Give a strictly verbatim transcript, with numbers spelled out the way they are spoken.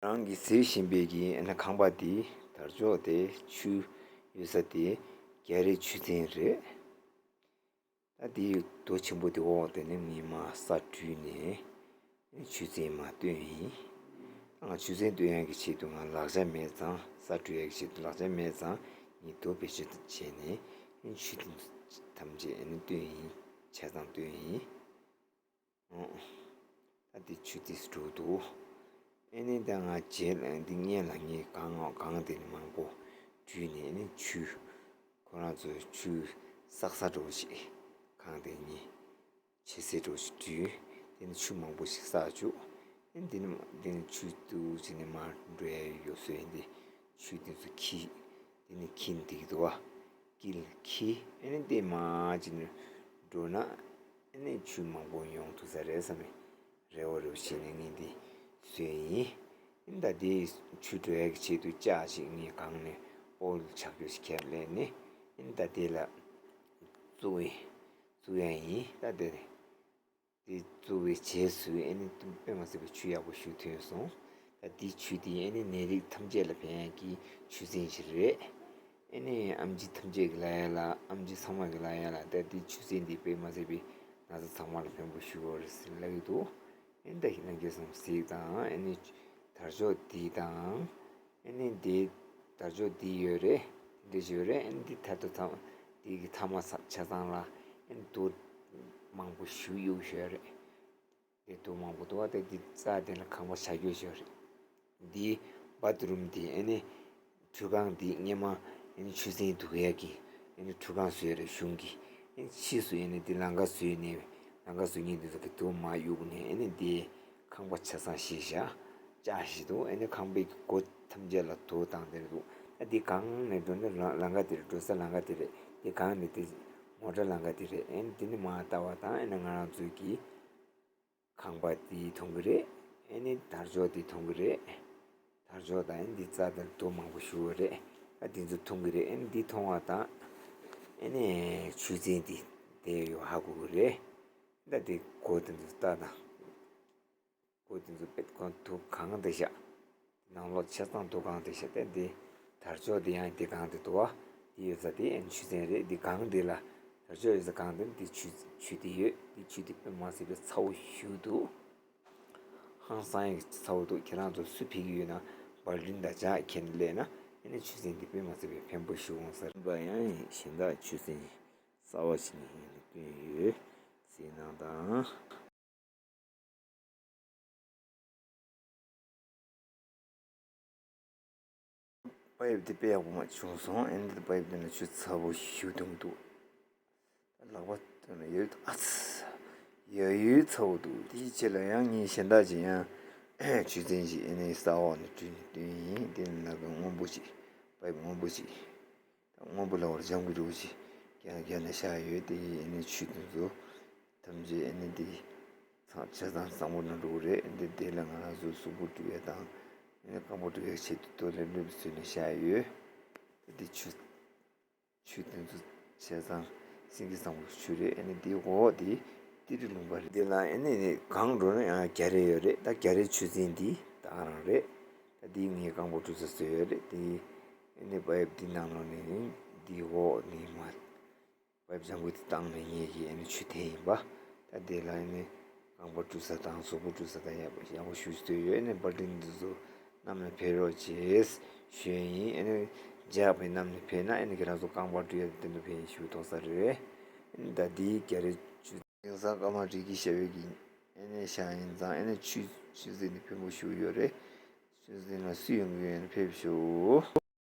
རང་གི་ཟེར་བཞིན་པའི་གི་ཨ་ནི་ཁང་པ་དེ་དར་ལྕོག་དེ་ཆུ་ཡོད་ས་དེ་རྒྱ་རི་ཆུ་ཚན་རེད། ད་དེའི་རྡོ་ཆེན་པོ་དེ་འོག་དེ་ནི་ངས་མ་ས་བྲུས་ནས་ཆུ་ཚན་མ་བཏོན་ཡིན། ང་ཆུ་ཚན་བཏོན་ཡག་གི་ཆེད་དུ་ང་ལག་ཆ་མེད་ཙང་ས་བྲུས་ཡག་གི་ཆེད་དུ་ལག་ཆ་མེད་ཙང་ངས་རྡོ་བེད་སྤྱོད་བྱས་ནས་ཆུ་དེ་ཐམས་ཅད་ཨ་ནི་བཏོན་ཡིན། ཆ་ཚང་བཏོན་ཡིན། ཨོ། ད་དེ་ཆུ་དེ་འགྲོ་འདུག་ཨེ་ནི་ད་ང་རྗེས་ལ་འདི་སྔན་ལ་ངས་གངས་གངས་དེ་ནི་མང་པོ་བྲུས་ནས་ཨེ་ནི་ཆུ་ཁོ་རང་ཚོ་ཆུ་བསགས་ས་འགྲོ་ཞིག་གངས་དེ་ནི་ཆེ་སེ་འགྲོ་ཞིག་བྲུས། དེ་ནི་ཆུ་མང་པོ་ཞིག་བསགས་བཅུག་ཨེ་ནི་དེ་ནི་དེ་ནི་ཆུ་དུ་ཅི་ནི་མར་འགྲོ་ཡ་ཡོད་སོ་ཡིན་ཏེ་ཆུ་དེ་ཚོ་ཁྱི་དེ་ནི་ཁྱི་ནི་དེ་གི་འདུག་བ། དཀྱིལ་ཁྱི་ཨེ་ནི་དེ་མ་ཅི་ནི་འགྲོ་ན་ཨེ་ནི་ཆུ་མང་པོ་ཡོང་ཐུབ་ས་རེད་བསམ་མེད། རེ་བ་རེ་བ་བྱས་ནས་ངས་འདི་བཟོས་ཡིན། ཨིན་ད་དེ་ཆུ་འགྲོ་ཡག་གི་ཆེད་དུ་ལྕགས་ཤིག་ངས་གང་ནས་ཨོལ་ཆག་རྒྱུ་ཞིག་ཁྱེར་ལེན་ནས་ཨིན་ད་དེ་ལ་བཙུགས་ཡིན། བཙུགས་ཡ་ཡིན། ད་དེ་དེ་བཙུགས་པའི་རྗེས་སུ་ཨེ་ནི་དཔེ་མ་སྲིད་པའི་ཆུ་ཡག་པོ་ཞིག་ཐོན་སོང་། ད་དེ་ཆུ་དེ་ཨེ་ནི་ནད་རིགས་ཐམས་ཅད་ལ་ཕན་ཡག་གི་ཆུ་ཚན་ཞིག་རེད། ཨེ་ནི་ཨམ་ཆི་ཐམས་ཅད་ཀྱི་ལ་ཡ་ལ་ཨམ་ཆི་ཚང་མ་གི་ལ་ཡ་ལ་ད་དེ་ཆུ་ཚན་འདི་དཔེ་མ་སྲིད་པའི་ན་ཚ་ཚང་མ་ལ་ཕན་པོ་ཞུ་བ་རེད་ཟེར་ལབ་ཀྱི་འདུག་ཨེ་ནི་ད་ཁྱེད་རང་ཚོས་གཟིགས་དང་ཨེ་ནི་དར་ལྕོག་འདི་དང་ཨེ་ནི་འདི་དར་ལྕོག་འདི་ཡོད་རེད། འདི་ཡོད་རེད། ཨེ་ནི་འདི་ཐད་དུ་ཐམ་འདི་གི་ཐ་མ་ཆ་ཚང་ལ་ཨེ་ནི་རྡོ་མང་པོ་ཞིག་གཡུགས་ཡོད་རེད། དེ་དུ་མང་པོ་འདུག་བ། དེ་འདི་རྩ་དེ་ལ་ཁང་པ་བྱ་རྒྱུ་ཞིག་རེད། འདི་བཱཐ་རུམ་འདི་ཨེ་ནི་ཁྲུས་ཁང་འདི་སྔན་མ་ཨེ་ནི་ཆུ་ཚན་འདུག་ཡ་གི་ཨེ་ནི་ཁྲུས་ཁང་བཟོས་རེད་གཞུང་གི། ཨེ་ནི་ཕྱིས་སུ་ཨེ་ནི་འདི་ལམ་ཁ་བཟོས་ནས་ལམ་ཁ་བཟོ་མཁན་འདི་ཚོ་གི་དུ་མ་གཡུགས་ནས་ཨེ་ནི་འདི་ཁང་པ་ཆ་ཚང་ཞིག་བཞག་ཅག་ཞིག་འདུག་ཨེ་ནི་ཁང་པའི་སྒོ་ཐམས་ཅད་ལ་དུ་བཏང་དེ་རེད་འདུག་ཨ་འདི་གང་ནས་འགྲོ་ན་ལམ་ཁ་དེ་རེད། འགྲོ་ས་ལམ་ཁ་དེ་རེད། འདི་གང་ནས་དེ་མོ་ཊ་ལམ་ཁ་དེ་རེད། ཨེ་ནི་འདི་ནི་མ་ལྟ་བ་དང་ཨེ་ནི་ང་རང་ཚོའི་གི་ཁང་པ་འདི་མཐོང་གི་རེད། ཨེ་ནི་དར་ལྕོག་འདི་མཐོང་གི་རེད། དར་ལྕོག་དང་ཨེ་ནི་འདི་རྩ་དང་རྡོ་མང་པོ་ཞིག་རེད། ཨ་འདི་ཚོ་མཐོང་གི་རེད། ཨེ་ནི་འདི་མཐོང་བ་དང་ཨེ་ནི་ཆུ་ཚན་འདི་དེ་ཡོད་ཧ་གོ་གི་རེད། ད་འདི་སྒོ་དེ་ཚོ་ལྟ་དང་། སྒོ་དེ་ཚོ་དཔེ་ཁོང་ཐུག་གང་དེ་བཞག་ནང་ལོགས་ཆ་ཚང་དུ་གང་དེ་བྱས་ཏེ་འདི་དར་ལྕོག་འདི་ཡང་འདི་གང་དེ་འདུག་བ། འདི་ཡོད་ས་དེ་ཨེ་ནི་ཆུ་ཚན་རེད། འདི་གང་འདི་ལ་དར་ལྕོག་ཡོད་ས་གང་དེ་འདི་ཆུ་ཆུ་དེ་ཡོད། འདི་ཆུ་དེ་དཔེ་མ་སྲིད་པའི་ཚ་བོ་ཞིག་འདུག་ཧང་སང་ཡག་ཚ་བོ་འདུག་ཁྱེད་རང་ཚོ་སུ་ཕིག་ཡོད་ན་བལ་རིན་དང་ཇག་ཁྱེར་ནས་སླེབས་ན་ཨེ་ནི་ཆུ་ཚན་འདི་དཔེ་མ་སྲིད་པའི་ཕན་པོ་ཞིག་འོང་ས་རེད། པ་ཡང་གཞན་དག་ཆུ་ཚན་གསར་བ་ཞིག་ནས་ཨེ་ནི་བཏོན་ཡོད་ཟེར་གནང་དང་། པའིབ་དེ་དཔེ་ཡག་པོ་མ་བྱུང་སོང་། ཨེ་ནི་དེ་པའིབ་དེ་ན་ཆུ་ཚ་པོ་ཞིག་འཐུང་འདུག་ལག་པ་དེ་ན་ཡོད། ཨ་ཚ། ཡ་ཡོད་ཚ་པོ་འདུག་དེའི་ཆེད་ལ་ཡང་ངས་གཞན་དག་ཅིག་ཡང་ཆུ་ཚན་ཞིག་ཨེ་ནི་ས་འོག་ནས་བྲུས་ནས་བཏོན་ཡིན། དེ་ནི་ནག་གི་སྔོན་པོ་ཞིག་པའིབ་སྔོན་པོ་ཞིག་སྔོན་པོ་ལ་བར་འཇམ་གི་རུ་ཞིག་རྒྱ་རྒྱ་ནས་བཞག་ཡོད། དེ་ཡིན་ཨེ་ནི་ཆུ་དེ་ཚོ་ཐམས་ཅད་ཨེ་ནི་འདི་ཚང་ཆ་ཚང་བཟང་པོ་ནང་འགྲོ་གི་རེད། འདི་དེ་ལ་ང་རང་ཚོ་གཟུགས་པོ་བཀྲུ་ཡ་དང་ཨེ་ནི་རྐང་པ་བཀྲུ་ཡ་ཆེད་དུ་ཏོ་ལེབ་ལེབ་བཟོས་ནས་བཞག་ཡོད། འདི་ཆུ་ཆུ་དེ་ཚོ་ཆ་ཚང་སེང་གེ་བཟང་པོ་ཆུ་རེད། ཨེ་ནི་འདི་འོག་འདི་ཏི་རི་ལུང་པ་རེད། འདི་ལ་ཨེ་ནི་གང་འགྲོ་ན་ཡང་རྒྱ་རི་ཡོད་རེད། ད་རྒྱ་རི་ཆུ་ཚན་འདི་ད་ག་རང་རེད། ད་འདི་ངའི་རྐང་པ་བཀྲུ་ས་བཟོས་ཡོད་རེད། འདི་ཨེ་ནི་པའིབ་འདི་ནང་ལོགས་ནས་འདི་འོག་ནས་མར་པའིབ་ལྗང་གུ་དེ་བཏང་ནས་ངེད་ཀྱི་ཨེ་ནི་ཆུ་འཐེན་ཡིན་པ། ད་དེ་ལ་ཨེ་ནི་རྐང་པ་བཀྲུ་ས་དང་གཟུགས་པོ་བཀྲུ་ས་དང་ཡག་པོ་ཡག་པོ་ཞུ་ཞུ་ཡོད། ཨེ་ནི་བལ་རིན་འདི་ཚོ་བསྣམས་ནས་ཕེབས་རོགས་བྱེད་ཞུ་ཡིན། ཨེ་ནི་ཇག་པའི་བསྣམས་ནས་ཕེབས་ན་ཨེ་ནི་ཁྱེད་རང་ཚོ་རྐང་པ་བཀྲུ་ཡ་དེ་འདུག་ཕེབས་ཞུ་ཐོག་ས་རེད། ཨེ་ནི་ད་དེའི་རྒྱ་རི་ཆུ་དེང་སང་སྐར་མ་རིག་གི་ཞབས་པའི་གི་ཨེ་ནི་ཤ་ཡིན་ཙང་ཨེ་ནི་ཆུ་ཆུ་ཟིན་ནི་ཕན་པོ་ཞུ་ཡོད་རེད། ཆུ་ཟིན་ལ་སུ་ཡོང་གི་ཡོད་ན་ཕེབས་ཞུ།